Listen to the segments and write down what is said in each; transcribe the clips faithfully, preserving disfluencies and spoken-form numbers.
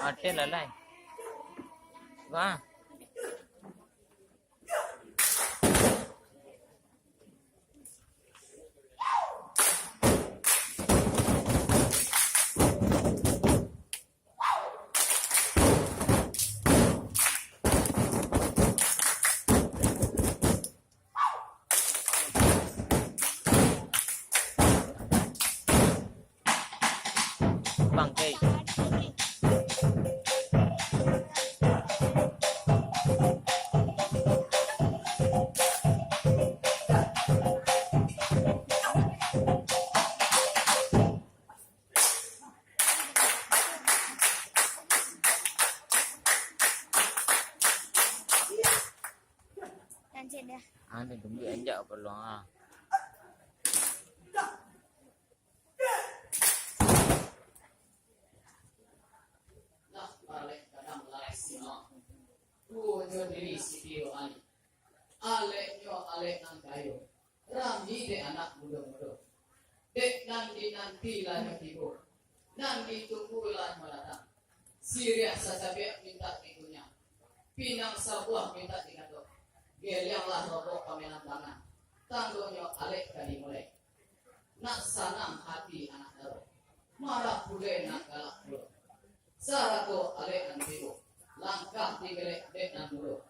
Ate lalai. Wah. Bangkai. Anjak dah. Ah, dah tunggu anjak apa lu, ah. Nah, baralek gadang lalai sinau. Tuo jo diri siti rohani. Aleknyo alek nan kayo. Rami dek anak mudo-mudo. Dek nan dinanti lah nyo tibo. Nan ditunggu lah nyo datang. Siriah sacabiak mintak dikunyah. Pinang sabuah mintak digatok. Geliang lah rokok pamenan tangan. Tandonyo alek ka dimulai. Nak sanang hati anak daro. Marah pulai nak galak pulo. Sarato alek nan tibo. Langkah digelek dek nan mudo.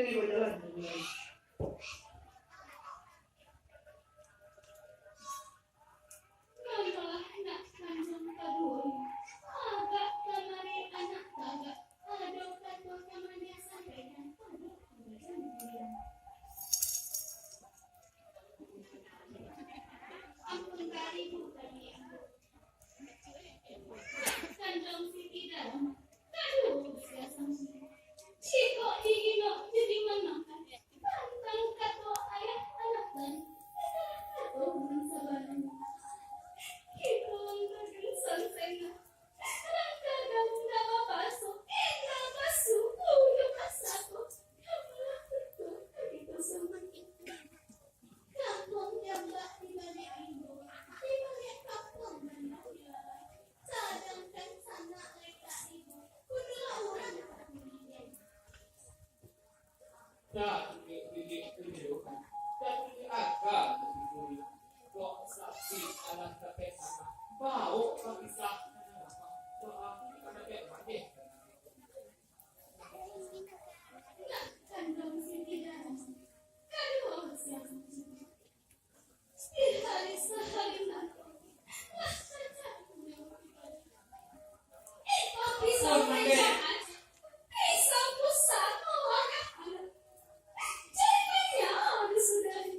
Bajalan. Manolah nak kanduang kaduo, agak kamari anak tagak, ado kato ka mano sampaikan, ado kato ka mano. Ampun ka ibu ka di ambo. Kanduang Siti Dalam, kaduo basiah sangsi. Jikok diinok jadi mamakan, tantang kato ayah anak tadi, itulah kato nan sabananyo. Kito nan bagansan sengah, rangka daun ndak bapaso, indak basuku jo kasako, kapalah betul ka kito samua. Kampuang jambak di baliak ibo, di baliak kampuang banyak dilalai. Sadangkan sanak lai ka ibo, kudulah urang ka kuliah. Tatulik-tulik tunjuakan, tatulik aka tunjuakan. Kok saksi alah tapek tanah, bawok bakisah, bawok bakisah. Nak kanduang Siti Dalam, kaduo siang. Di hari sahari nanti, lah cacak nyawa ibadah. Iko pisau nan jahat, pisau pusako urang anak. Jadi nyawa disudahi.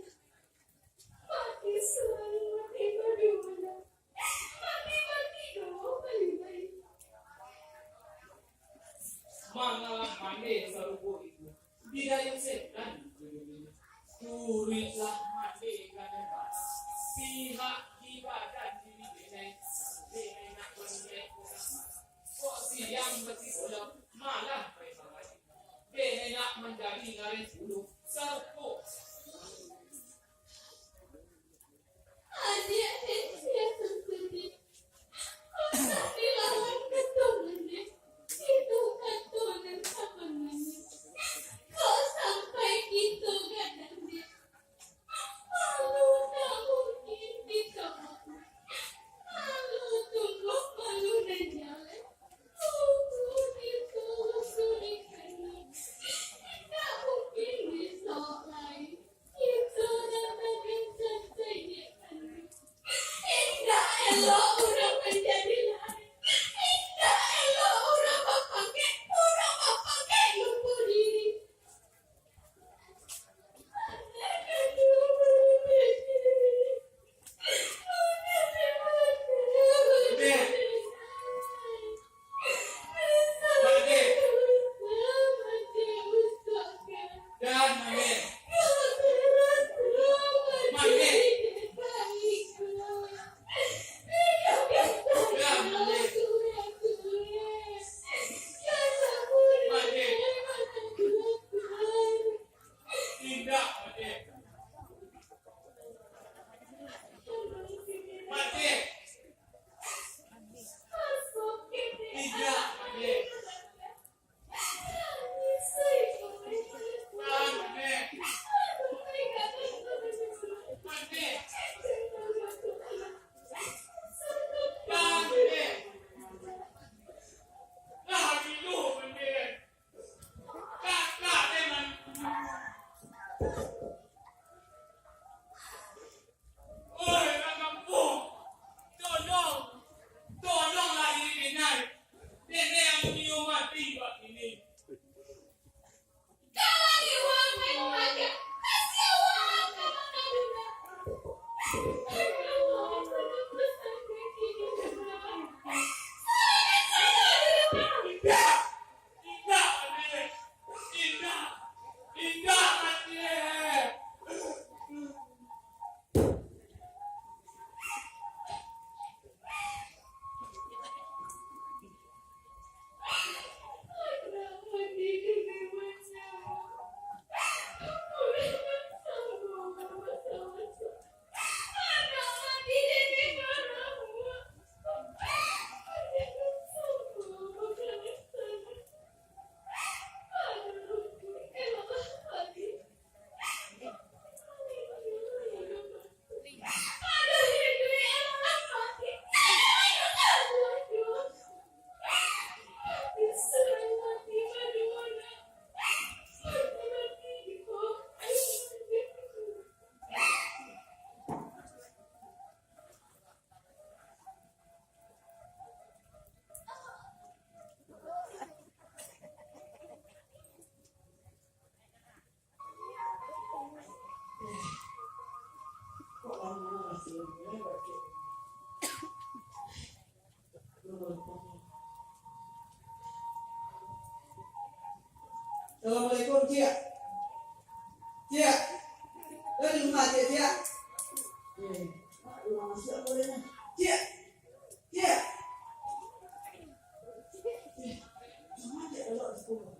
Mati selalu, mati baduo. Mati-mati doh paling baik. Mangalah mande sarupo itu, di dayun setan. Turuiklah mande ka nirvana, pihak di badan diri denai, denai nak manjadi urang. Kok siang basikolok, malam pai bangadi, denai nak manjadi lareh bulu, sarupo. Adiak den, siasang sadiah, usah dilawan kato mande, itu kato nan sabananyo. Kok sampai kito gadang, den, malu ndak mungkin kito malu. Malu tumbuah, malu nan jaleh. Indak, Madeh. Madeh. Indak, Madeh. Tahan, Madeh. Madeh. Tahan, Madeh. Tahan dulu, Madeh. Oi, urang kampuang! Tolong! Tolonglah diri denai! Denai amunyo mati bak kini! Indak! Indak, Madeh! Indak! Indak, Madeh! Assalamualaikum, Cik. Cik. Kau di rumah, Cik, Cik? Eh, rumah masuk apa dia? Cik. Cik. Eh, sama Cik kalau di sekolah.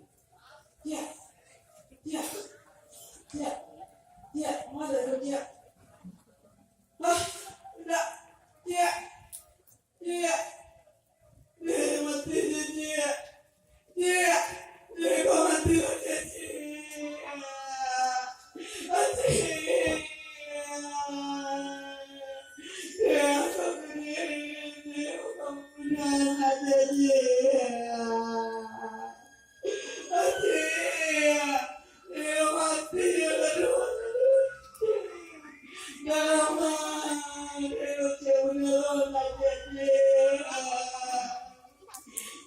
Cik. Cik. Cik. Cik, mana dia, Cik? Hah? Indak. Cik. Cik. Cik, mati je, Cik. Cik. Cik, kau mati lah, Cik. Cik. Cik. Cik, aku sendiri, Cik. Kau pulang aja, Cik. Mati. Iyo, mati. Aduh, aduh. Ya Allah. Iyo, Cik, bener, mati, Cik.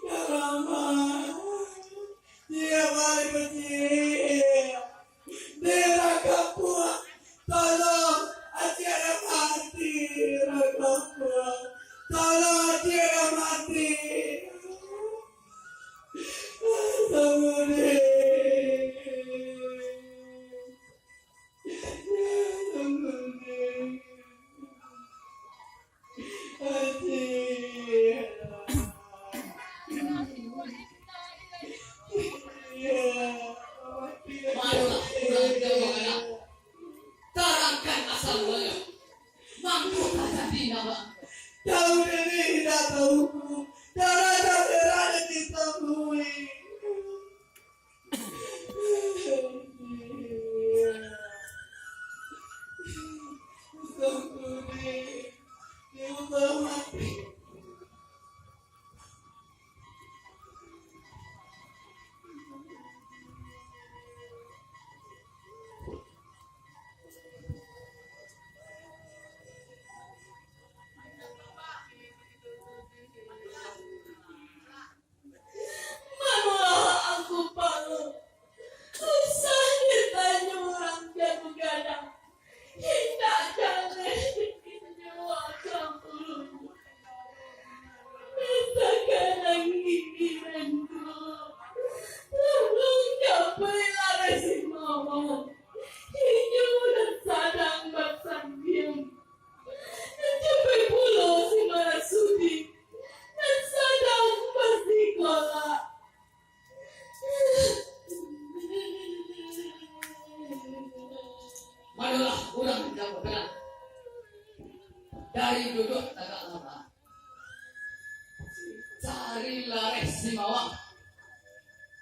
Ya Allah. Iyo, balik, Cik. Di Rangkapuang, tolong, Acik dah mati, Rangkapuang. Tolong, Acik dah mati. Tolong, Dek. Tolong, Dek. Mayolah, urang jauah anak. Tarangkan asal mulanya. Mangko tajadi namo. Tahu diri indak tahu. Darah darah di kita bui. Manolah angku Palo, usah ditanyo urang jago gadang, indak jaleh ditinyo akang ulun. Sakarang giliran ko, tolong japuiklah Resi Mawar, inyo nan sadang basambiang. Capek pulo si Marasudi, nan sadang basikolah. Manolah urang jago gadang. Dari duduak tagak lama. Cari lareh si mawar.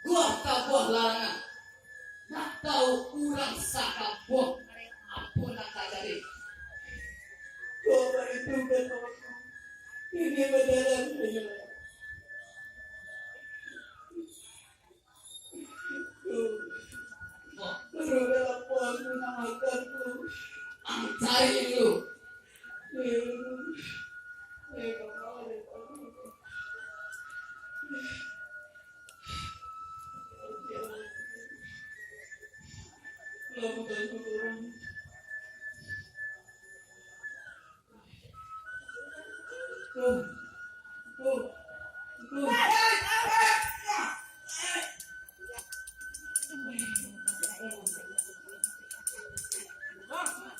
Buah tabuah larangan. Nak tahu urang sakampuang apo nan tajadi. Kok baitu kan, Paman? Ini bajalan sajo. Tuh. Baru dah lapar aku nak makan tu. Ang cari dulu. Eh, eh, kamu ada apa?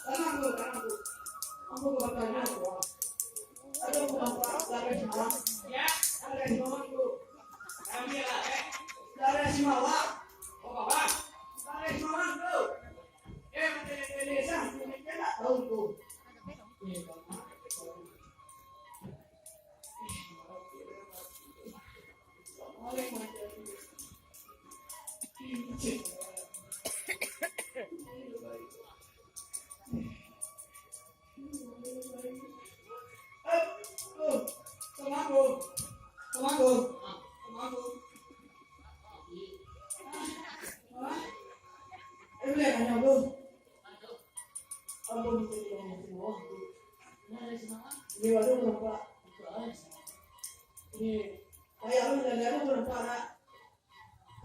Tanang dulu, tanang dulu. Ambo ka batanyo, Bang. Ado urang Pak, dareh Simawang. Dareh Simawang tu. Dareh Simawang. Dareh Simawang tu. Eh, macam ni, ni, ni, sah, ni, ni, ni, tak tahu tu. Eh, Bang. Ini ada urang, Pak. Ini, kayak lu dari anu berempat, nak?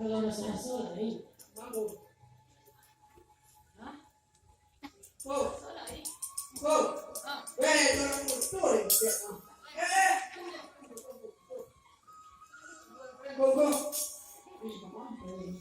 Kalau rasa-rasa lain. Mampu. Hah? Ko. Ko. Weh, jangan muncul. Eh. Ko, ko. Ih, mampu.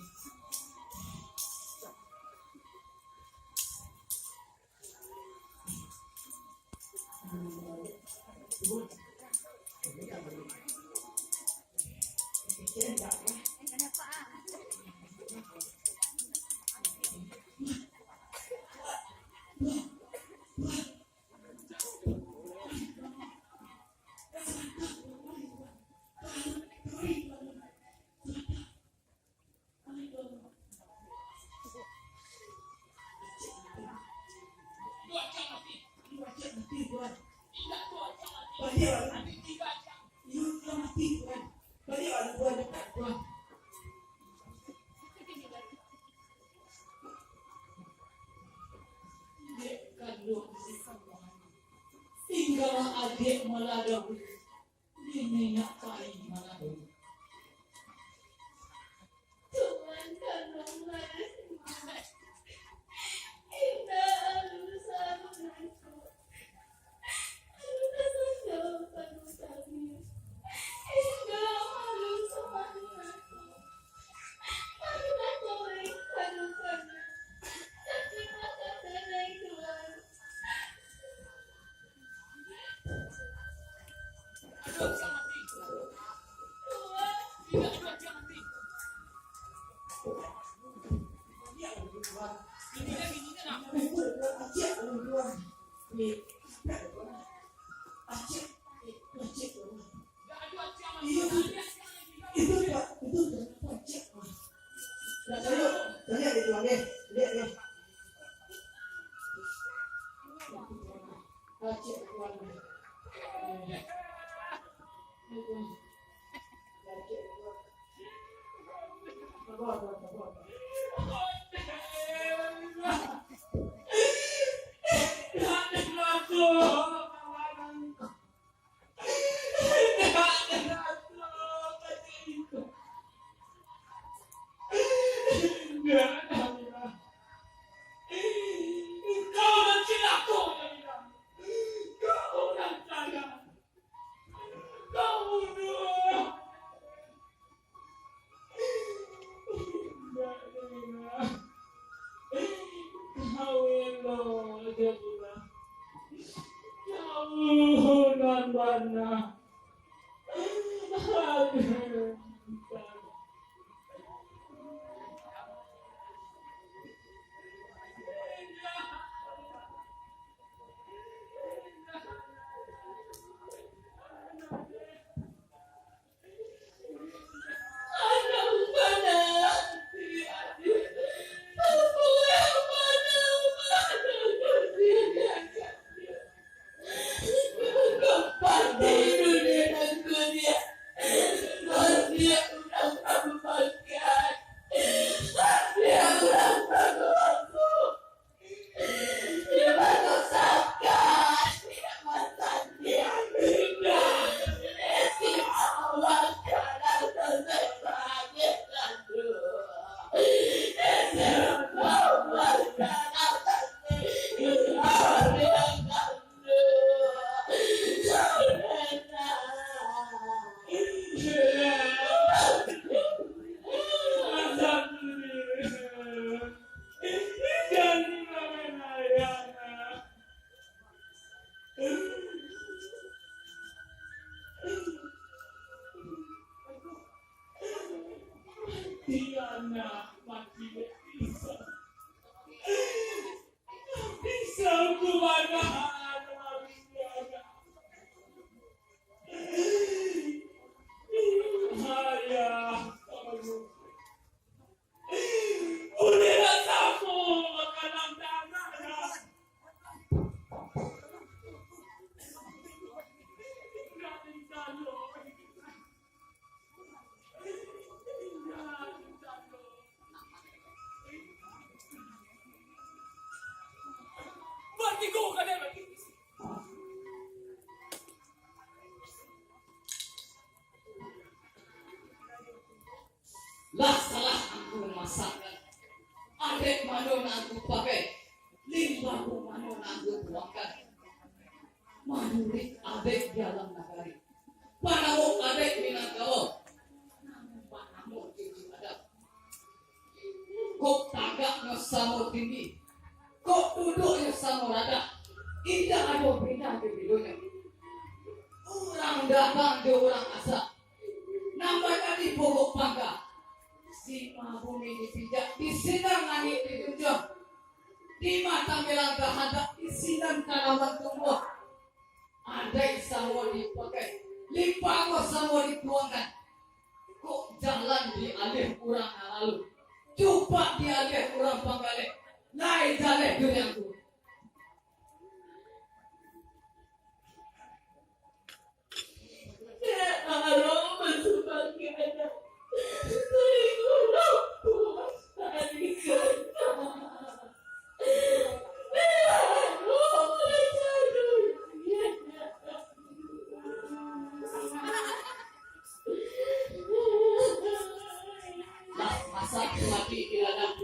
Dek kanduang si Tuhan, tinggalah adek malah dahulu, niniak pai malah dahulu. Tuhan kanduang malah dahulu. Indak alun sarupo. Iyo, itu, itu, itu, itu, itu, cek, Mas. Nah, caliak, caliak di tuan, deh. Liek, deh. Nah, cek, tuan. Nah, cek, tuan. Sabar, tuan, sabar. Kawin lo, jadilah. Jauah nan bana. Tiana mati bisa. Bisa ku manahan Tiana. Ayah, tolong. Buliah samo makanan tanah, ya. Lah salah angku masak. Adek mano nan angku pakai, limbago mano nan angku tuangkan. Manuruik adek di alam nagari, panamo adek Minangkabau, panamo Cucu Adam. Kok tagaknyo samo tinggi, kok duduaknyo samo radah. Indak ado pindah jo bilonyo. Urang datang jo urang asa. Nan manjadi pokok pangka. Sima bumi dipijak, di sinan langik dijunjuang. Di mata bilang kahandak, di sinan tanaman tumbuah. Adaik samo dipakai, lipako samo dituangkan. Kok jalan dialiah urang nan lalu, cupak dialiah urang panggaleh, lai jaleh dunia tu. Lah masak mati di ladang,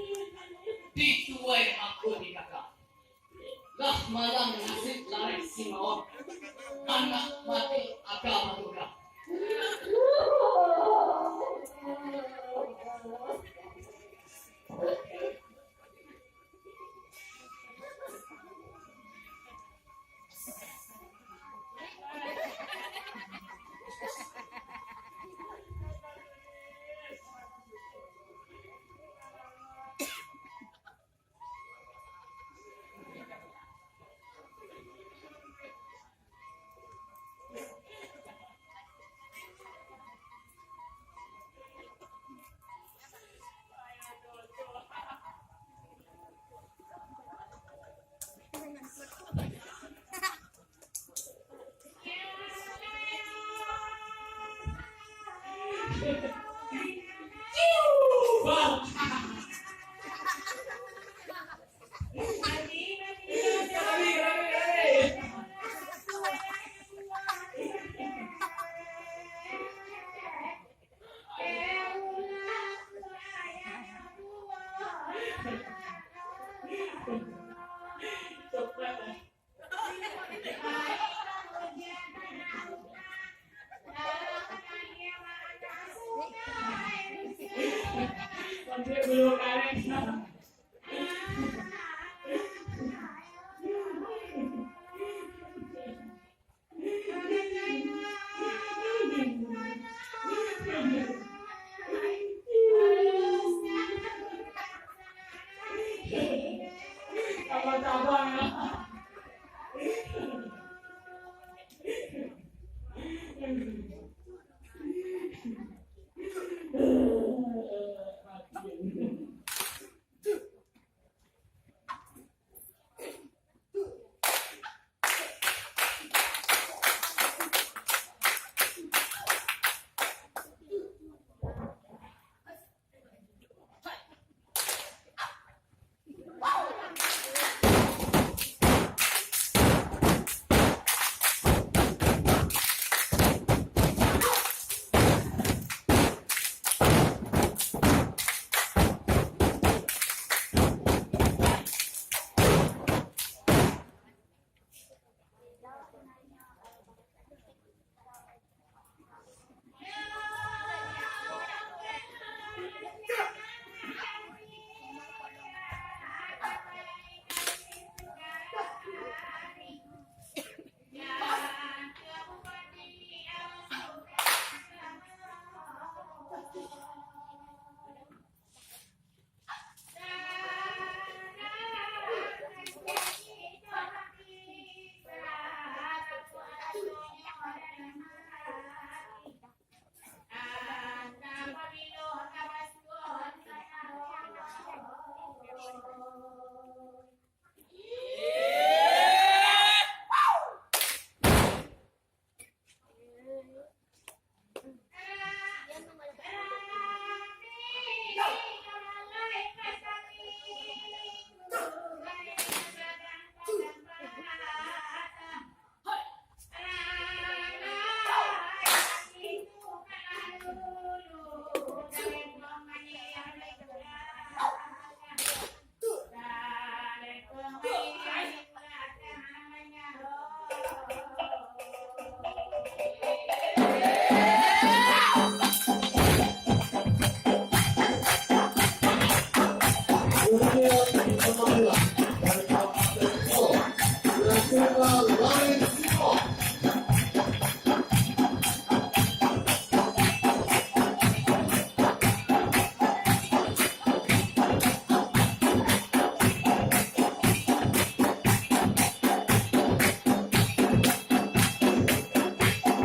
dituai mangko di kaka. Lah malang nasib larek si mawang, anak mati aka matuka. Sampai belum karet.